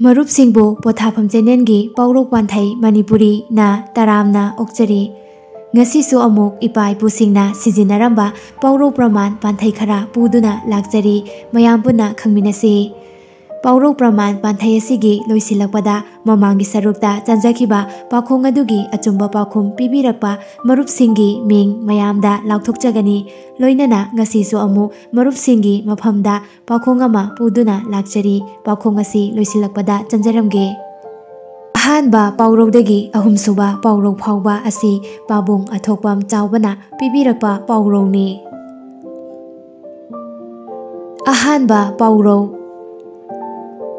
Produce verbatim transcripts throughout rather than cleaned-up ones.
ꯃꯔꯨꯞꯁꯤꯡꯕꯨ ꯄꯣꯊꯥꯐꯝ ꯆꯦꯅꯦꯜꯒꯤ ꯄꯥꯎꯔꯧ ꯄꯥꯟꯊꯩ ꯃꯅꯤꯄꯨꯔꯤꯅ ꯇꯔꯥꯝꯅ ꯑꯣꯛꯆꯔꯤ꯫ ꯉꯁꯤꯁꯨ ꯑꯃꯨꯛ ꯏꯄꯥ ꯏꯄꯨꯁꯤꯡꯅ ꯁꯤꯖꯤꯟꯅꯔꯝꯕ ꯄꯥꯎꯔꯧ ꯄ꯭ꯔꯃꯥꯟ ꯄꯥꯟꯊꯩ ꯈꯔ ꯄꯨꯗꯨꯅ ꯂꯥꯛꯆꯔꯤ꯫ ꯃꯌꯥꯝ ꯄꯨꯟꯅ ꯈꯪꯃꯤꯟꯅꯁꯤ꯫ ꯄꯥꯎꯔꯧ ꯄ꯭ꯔꯃꯥꯟ ꯄꯥꯟꯊꯩ ꯑꯁꯤꯒꯤ ꯂꯣꯏꯁꯤꯜꯂꯛꯄꯗ ꯃꯃꯥꯡꯒꯤ ꯁꯔꯨꯛꯇ ꯆꯟꯖꯈꯤꯕ ꯄꯥꯎꯈꯣꯡ ꯑꯗꯨꯒꯤ ꯑꯆꯨꯝꯕ ꯄꯥꯎꯈꯨꯝ ꯄꯤꯕꯤꯔꯛꯄ ꯃꯔꯨꯞꯁꯤꯡꯒꯤ ꯃꯤꯡ ꯃꯌꯥꯝꯗ ꯂꯥꯎꯊꯣꯛꯆꯒꯅꯤ꯫ ꯂꯣꯏꯅꯅ ꯉꯁꯤꯁꯨ ꯑꯃꯨꯛ ꯃꯔꯨꯞꯁꯤꯡꯒꯤ ꯃꯐꯝꯗ ꯄꯥꯎꯈꯣꯡ ꯑꯃ ꯄꯨꯗꯨꯅ ꯂꯥꯛꯆꯔꯤ꯫ ꯄꯥꯎꯈꯣꯡ ꯑꯁꯤ ꯂꯣꯏꯁꯤꯜꯂꯛꯄꯗ ꯆꯟꯖꯔꯝꯒꯦ꯫ ꯑꯍꯥꯟꯕ ꯄꯥꯎꯔꯧꯗꯒꯤ ꯑꯍꯨꯝꯁꯨꯕ ꯄꯥꯎꯔꯧ ꯐꯥꯎꯕ ꯑꯁꯤ ꯄꯥꯕꯨꯡ ꯑꯊꯣꯛꯄꯝ ꯆꯥꯎꯕꯅ ꯄꯤꯕꯤꯔꯛꯄ ꯄꯥꯎꯔꯧꯅꯤ꯫ ꯑꯍꯥꯟꯕ ꯄꯥꯎꯔꯧ,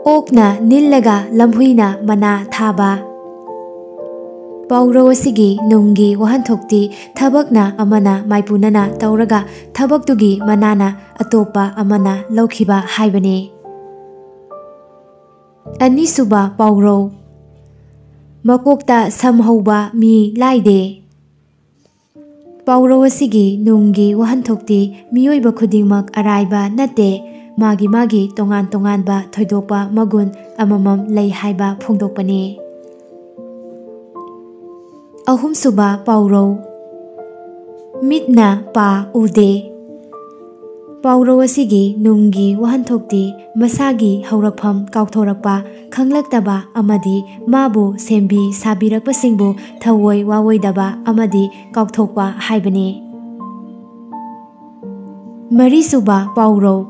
ꯑꯣꯛꯅ ꯅꯤꯜꯂꯒ ꯂꯝꯍꯨꯏꯅ ꯃꯅꯥ ꯊꯥꯕ꯫ ꯄꯥꯎꯔꯧ ꯑꯁꯤꯒꯤ ꯅꯨꯡꯒꯤ ꯋꯥꯍꯟꯊꯣꯛꯇꯤ ꯊꯕꯛꯅ ꯑꯃꯅ ꯃꯥꯏꯄꯨꯅꯅ ꯇꯧꯔꯒ ꯊꯕꯛꯇꯨꯒꯤ ꯃꯅꯥꯅ ꯑꯇꯣꯞꯄ ꯑꯃꯅ ꯂꯧꯈꯤꯕ ꯍꯥꯏꯕꯅꯤ꯫ ꯑꯅꯤꯁꯨꯕ ꯄꯥꯎꯔꯧ, ꯃꯀꯣꯛꯇ ꯁꯝ ꯍꯧꯕ ꯃꯤ ꯂꯥꯏꯗꯦ꯫ ꯄꯥꯎꯔꯧ ꯑꯁꯤꯒꯤ ꯅꯨꯡꯒꯤ ꯋꯥꯍꯟꯊꯣꯛꯇꯤ ꯃꯤꯑꯣꯏꯕ ꯈꯨꯗꯤꯡꯃꯛ ꯑꯔꯥꯏꯕ ꯅꯠꯇꯦ, ꯃꯥꯒꯤ ꯃꯥꯒꯤ ꯇꯣꯉꯥꯟ ꯇꯣꯉꯥꯟꯕ ꯊꯣꯏꯗꯣꯛꯄ ꯃꯒꯨꯟ ꯑꯃꯃꯝ ꯂꯩ ꯍꯥꯏꯕ ꯐꯣꯡꯗꯣꯛꯄꯅꯤ꯫ ꯑꯍꯨꯝꯁꯨꯕ ꯄꯥꯎꯔꯧ, ꯃꯤꯠꯅ ꯄꯥ ꯎꯗꯦ꯫ ꯄꯥꯎꯔꯧ ꯑꯁꯤꯒꯤ ꯅꯨꯡꯒꯤ ꯋꯥꯍꯟꯊꯣꯛꯇꯤ ꯃꯁꯥꯒꯤ ꯍꯧꯔꯛꯐꯝ ꯀꯥꯎꯊꯣꯔꯛꯄ, ꯈꯪꯂꯛꯇꯕ ꯑꯃꯗꯤ ꯃꯥꯕꯨ ꯁꯦꯝꯕꯤ ꯁꯥꯕꯤꯔꯛꯄꯁꯤꯡꯕꯨ ꯊꯑꯣꯏ ꯋꯥꯑꯣꯏꯗꯕ ꯑꯃꯗꯤ ꯀꯥꯎꯊꯣꯛꯄ ꯍꯥꯏꯕꯅꯤ꯫ ꯃꯔꯤꯁꯨꯕ ꯄꯥꯎꯔꯧ,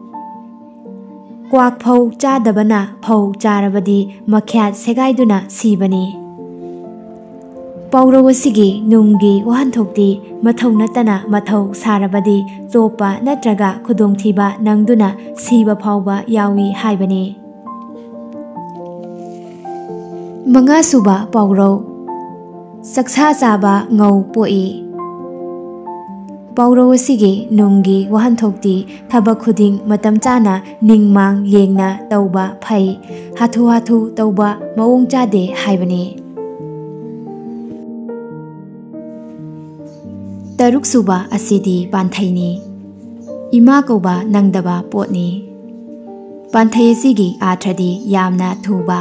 ꯀ꯭ꯋꯥꯛ ꯐꯧ ꯆꯥꯗꯕꯅ ꯐꯧ ꯆꯥꯔꯕꯗꯤ ꯃꯈ꯭ꯌꯥꯠ ꯁꯦꯒꯥꯏꯗꯨꯅ ꯁꯤꯕꯅꯤ꯫ ꯄꯥꯎꯔꯧ ꯑꯁꯤꯒꯤ ꯅꯨꯡꯒꯤ ꯋꯥꯍꯟꯊꯣꯛꯇꯤ ꯃꯊꯧ ꯅꯠꯇꯅ ꯃꯊꯧ ꯁꯥꯔꯕꯗꯤ ꯆꯣꯞꯄ ꯅꯠꯇ꯭ꯔꯒ ꯈꯨꯗꯣꯡꯊꯤꯕ ꯅꯪꯗꯨꯅ ꯁꯤꯕ ꯐꯥꯎꯕ ꯌꯥꯎꯏ ꯍꯥꯏꯕꯅꯤ꯫ ꯃꯉꯥꯁꯨꯕ ꯄꯥꯎꯔꯧ, ꯆꯥꯛꯁꯥ ꯆꯥꯕ ꯉꯧ ꯄꯣꯛꯏ꯫ ꯄꯥꯎꯔꯧ ꯑꯁꯤꯒꯤ ꯅꯨꯡꯒꯤ ꯋꯥꯍꯟꯊꯣꯛꯇꯤ ꯊꯕꯛ ꯈꯨꯗꯤꯡ ꯃꯇꯝ ꯆꯥꯅ ꯅꯤꯡ ꯃꯥꯡ ꯌꯦꯡꯅ ꯇꯧꯕ ꯐꯩ, ꯍꯥꯊꯨ ꯍꯥꯊꯨ ꯇꯧꯕ ꯃꯑꯣꯡ ꯆꯥꯗꯦ ꯍꯥꯏꯕꯅꯤ꯫ ꯇꯔꯨꯛꯁꯨꯕ ꯑꯁꯤꯗꯤ ꯄꯥꯟꯊꯩꯅꯤ꯫ ꯏꯃꯥ ꯀꯧꯕ ꯅꯪꯗꯕ ꯄꯣꯠꯅꯤ꯫ ꯄꯥꯟꯊꯩ ꯑꯁꯤꯒꯤ ꯑꯥꯔꯊꯗꯤ ꯌꯥꯝꯅ ꯊꯨꯕ,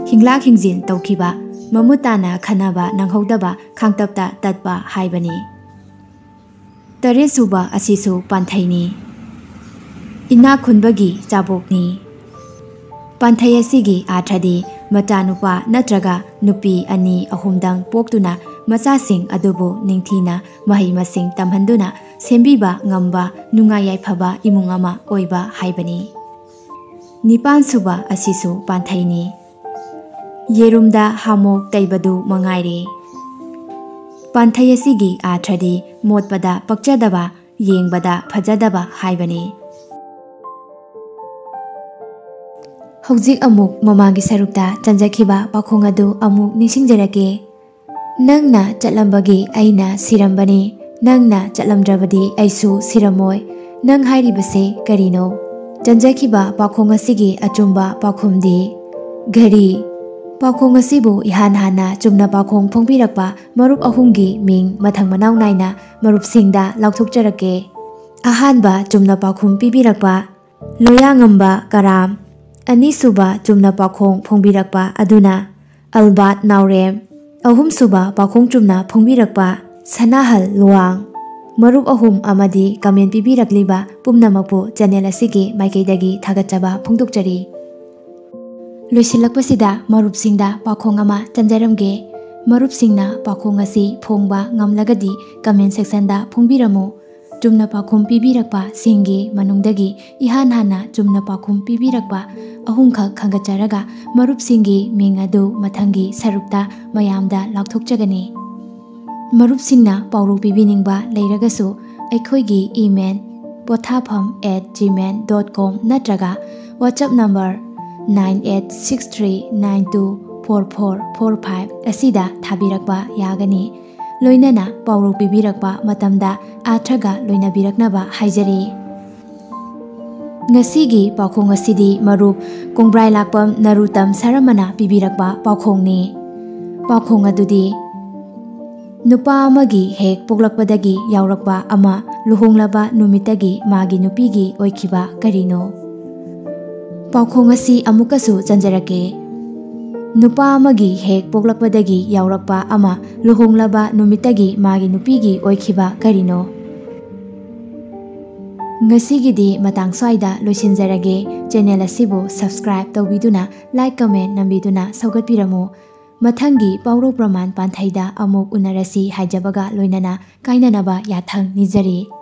ꯍꯤꯡꯂꯥꯛ ꯍꯤꯡꯖꯤꯟ ꯇꯧꯈꯤꯕ, ꯃꯃꯨꯠ ꯇꯥꯅ ꯈꯟꯅꯕ ꯅꯪꯍꯧꯗꯕ, ꯈꯥꯡꯇꯞꯇ ꯇꯠꯄ ꯍꯥꯏꯕꯅꯤ꯫ ꯇꯔꯦꯠꯁꯨꯕ ꯑꯁꯤꯁꯨ ꯄꯥꯟꯊꯩꯅꯤ꯫ ꯏꯅꯥꯛ ꯈꯨꯟꯕꯒꯤ ꯆꯥꯕꯣꯛꯅꯤ꯫ ꯄꯥꯟꯊꯩ ꯑꯁꯤꯒꯤ ꯑꯥꯔꯊꯗꯤ ꯃꯆꯥꯅꯨꯄꯥ ꯅꯠꯇ꯭ꯔꯒ ꯅꯨꯄꯤ ꯑꯅꯤ ꯑꯍꯨꯝꯗꯪ ꯄꯣꯛꯇꯨꯅ ꯃꯆꯥꯁꯤꯡ ꯑꯗꯨꯕꯨ ꯅꯤꯡꯊꯤꯅ ꯃꯍꯩ ꯃꯁꯤꯡ ꯇꯝꯍꯟꯗꯨꯅ ꯁꯦꯝꯕꯤꯕ ꯉꯝꯕ ꯅꯨꯡꯉꯥꯏ ꯌꯥꯏꯐꯕ ꯏꯃꯨꯡ ꯑꯃ ꯑꯣꯏꯕ ꯍꯥꯏꯕꯅꯤ꯫ ꯅꯤꯄꯥꯟꯁꯨꯕ ꯑꯁꯤꯁꯨ ꯄꯥꯟꯊꯩꯅꯤ꯫ ꯌꯦꯔꯨꯝꯗ ꯍꯥꯃꯣꯛ ꯇꯩꯕꯗꯨ ꯃꯉꯥꯏꯔꯦ꯫ ꯄꯥꯟꯊꯩ ꯑꯁꯤꯒꯤ ꯑꯥꯔꯊꯗꯤ ꯃꯣꯠꯄꯗ ꯄꯛꯆꯗꯕ, ꯌꯦꯡꯕꯗ ꯐꯖꯗꯕ ꯍꯥꯏꯕꯅꯤ꯫ ꯍꯧꯖꯤꯛ ꯑꯃꯨꯛ ꯃꯃꯥꯡꯒꯤ ꯁꯔꯨꯛꯇ ꯆꯟꯖꯈꯤꯕ ꯄꯥꯎꯈꯣꯡ ꯑꯗꯨ ꯑꯃꯨꯛ ꯅꯤꯡꯁꯤꯡꯖꯔꯛꯀꯦ꯫ ꯅꯪꯅ ꯆꯠꯂꯝꯕꯒꯤ ꯑꯩꯅ ꯁꯤꯔꯝꯕꯅꯤ, ꯅꯪꯅ ꯆꯠꯂꯝꯗ꯭ꯔꯕꯗꯤ ꯑꯩꯁꯨ ꯁꯤꯔꯝꯃꯣꯏ꯫ ꯅꯪ ꯍꯥꯏꯔꯤꯕꯁꯦ ꯀꯔꯤꯅꯣ? ꯆꯟꯖꯈꯤꯕ ꯄꯥꯎꯈꯣꯡ ꯑꯁꯤꯒꯤ ꯑꯆꯨꯝꯕ ꯄꯥꯎꯈꯨꯝꯗꯤ ꯘꯔꯤ꯫ ꯄꯥꯎꯈꯣꯡ ꯑꯁꯤꯕꯨ ꯏꯍꯥꯟ ꯍꯥꯟꯅ ꯆꯨꯝꯅ ꯄꯥꯎꯈꯣꯡ ꯐꯣꯡꯕꯤꯔꯛꯄ ꯃꯔꯨꯞ ꯑꯍꯨꯝꯒꯤ ꯃꯤꯡ ꯃꯊꯪ ꯃꯅꯥꯎ ꯅꯥꯏꯅ ꯃꯔꯨꯞꯁꯤꯡꯗ ꯂꯥꯎꯊꯣꯛꯆꯔꯛꯀꯦ꯫ ꯑꯍꯥꯟꯕ ꯆꯨꯝꯅ ꯄꯥꯎꯈꯨꯝ ꯄꯤꯕꯤꯔꯛꯄ ꯂꯣꯌꯥꯉꯝꯕ ꯀꯔꯥꯝ, ꯑꯅꯤꯁꯨꯕ ꯆꯨꯝꯅ ꯄꯥꯎꯈꯣꯡ ꯐꯣꯡꯕꯤꯔꯛꯄ ꯑꯗꯨꯅ ꯑꯜꯕꯥꯠ ꯅꯥꯎꯔꯦꯝ, ꯑꯍꯨꯝꯁꯨꯕ ꯄꯥꯎꯈꯣꯡ ꯆꯨꯝꯅ ꯐꯣꯡꯕꯤꯔꯛꯄ ꯁꯅꯥꯍꯜ ꯂꯨꯋꯥꯡ꯫ ꯃꯔꯨꯞ ꯑꯍꯨꯝ ꯑꯃꯗꯤ ꯀꯃꯦꯟ ꯄꯤꯕꯤꯔꯛꯂꯤꯕ ꯄꯨꯝꯅꯃꯛꯄꯨ ꯆꯦꯅꯦꯜ ꯑꯁꯤꯒꯤ ꯃꯥꯏꯀꯩꯗꯒꯤ ꯊꯥꯒꯠꯆꯕ ꯐꯣꯡꯗꯣꯛꯆꯔꯤ꯫ ꯂꯣꯏꯁꯤꯜꯂꯛꯄꯁꯤꯗ ꯃꯔꯨꯞꯁꯤꯡꯗ ꯄꯥꯎꯈꯣꯡ ꯑꯃ ꯆꯟꯖꯔꯝꯒꯦ꯫ ꯃꯔꯨꯞꯁꯤꯡꯅ ꯄꯥꯎꯈꯣꯡ ꯑꯁꯤ ꯐꯣꯡꯕ ꯉꯝꯂꯒꯗꯤ ꯀꯃꯦꯟ ꯁꯦꯛꯁꯟꯗ ꯐꯣꯡꯕꯤꯔꯝꯃꯨ꯫ ꯆꯨꯝꯅ ꯄꯥꯎꯈꯨꯝ ꯄꯤꯕꯤꯔꯛꯄꯁꯤꯡꯒꯤ ꯃꯅꯨꯡꯗꯒꯤ ꯏꯍꯥꯟ ꯍꯥꯟꯅ ꯆꯨꯝꯅ ꯄꯥꯎꯈꯨꯝ ꯄꯤꯕꯤꯔꯛꯄ ꯑꯍꯨꯝꯈꯛ ꯈꯟꯒꯠꯆꯔꯒ ꯃꯔꯨꯞꯁꯤꯡꯒꯤ ꯃꯤꯡ ꯑꯗꯨ ꯃꯊꯪꯒꯤ ꯁꯔꯨꯛꯇ ꯃꯌꯥꯝꯗ ꯂꯥꯎꯊꯣꯛꯆꯒꯅꯤ꯫ ꯃꯔꯨꯞꯁꯤꯡꯅ ꯄꯥꯎꯔꯧ ꯄꯤꯕꯤꯅꯤꯡꯕ ꯂꯩꯔꯒꯁꯨ ꯑꯩꯈꯣꯏꯒꯤ ꯏꯃꯦꯜ ꯄꯣꯊꯥꯐꯝ at gmail dot com ꯅꯠꯇ꯭ꯔꯒ WhatsApp number nine eight six three nine two four four four five ꯑꯁꯤꯗ ꯊꯥꯕꯤꯔꯛꯄ ꯌꯥꯒꯅꯤ꯫ ꯂꯣꯏꯅꯅ ꯄꯥꯎꯔꯧ ꯄꯤꯕꯤꯔꯛꯄ ꯃꯇꯝꯗ ꯑꯥꯔꯊꯒ ꯂꯣꯏꯅꯕꯤꯔꯛꯅꯕ ꯍꯥꯏꯖꯔꯤ꯫ ꯉꯁꯤꯒꯤ ꯄꯥꯎꯈꯣꯡ ꯑꯁꯤꯗꯤ ꯃꯔꯨꯞ ꯀꯣꯡꯕ꯭ꯔꯥꯏ ꯂꯥꯛꯄꯝ ꯅꯔꯨꯇꯝ ꯁꯔꯃꯅ ꯄꯤꯕꯤꯔꯛꯄ ꯄꯥꯎꯈꯣꯡꯅꯤ꯫ ꯄꯥꯎꯈꯣꯡ ꯑꯗꯨꯗꯤ ꯅꯨꯄꯥ ꯑꯃꯒꯤ ꯍꯦꯛ ꯄꯣꯛꯂꯛꯄꯗꯒꯤ ꯌꯥꯎꯔꯛꯄ ꯑꯃ ꯂꯨꯍꯣꯡꯂꯕ ꯅꯨꯃꯤꯠꯇꯒꯤ ꯃꯥꯒꯤ ꯅꯨꯄꯤꯒꯤ ꯑꯣꯏꯈꯤꯕ ꯀꯔꯤꯅꯣ? ꯄꯥꯎꯈꯣꯡ ꯑꯁꯤ ꯑꯃꯨꯛꯀꯁꯨ ꯆꯟꯖꯔꯛꯀꯦ꯫ ꯅꯨꯄꯥ ꯑꯃꯒꯤ ꯍꯦꯛ ꯄꯣꯛꯂꯛꯄꯗꯒꯤ ꯌꯥꯎꯔꯛꯄ ꯑꯃ ꯂꯨꯍꯣꯡꯂꯕ ꯅꯨꯃꯤꯠꯇꯒꯤ ꯃꯥꯒꯤ ꯅꯨꯄꯤꯒꯤ ꯑꯣꯏꯈꯤꯕ ꯀꯔꯤꯅꯣ? ꯉꯁꯤꯒꯤꯗꯤ ꯃꯇꯥꯡ ꯁ꯭ꯋꯥꯏꯗ ꯂꯣꯏꯁꯤꯟꯖꯔꯒꯦ꯫ ꯆꯦꯅꯦꯜ ꯑꯁꯤꯕꯨ subscribe ꯇꯧꯕꯤꯗꯨꯅ, like, comment ꯅꯝꯕꯤꯗꯨꯅ ꯁꯧꯒꯠꯄꯤꯔꯝꯃꯨ꯫ ꯃꯊꯪꯒꯤ ꯄꯥꯎꯔꯧ ꯄ꯭ꯔꯃꯥꯟ ꯄꯥꯟꯊꯩꯗ ꯑꯃꯨꯛ ꯎꯅꯔꯁꯤ ꯍꯥꯏꯖꯕꯒ ꯂꯣꯏꯅꯅ ꯀꯥꯏꯅꯅꯕ ꯌꯥꯊꯪ ꯅꯤꯖꯔꯤ꯫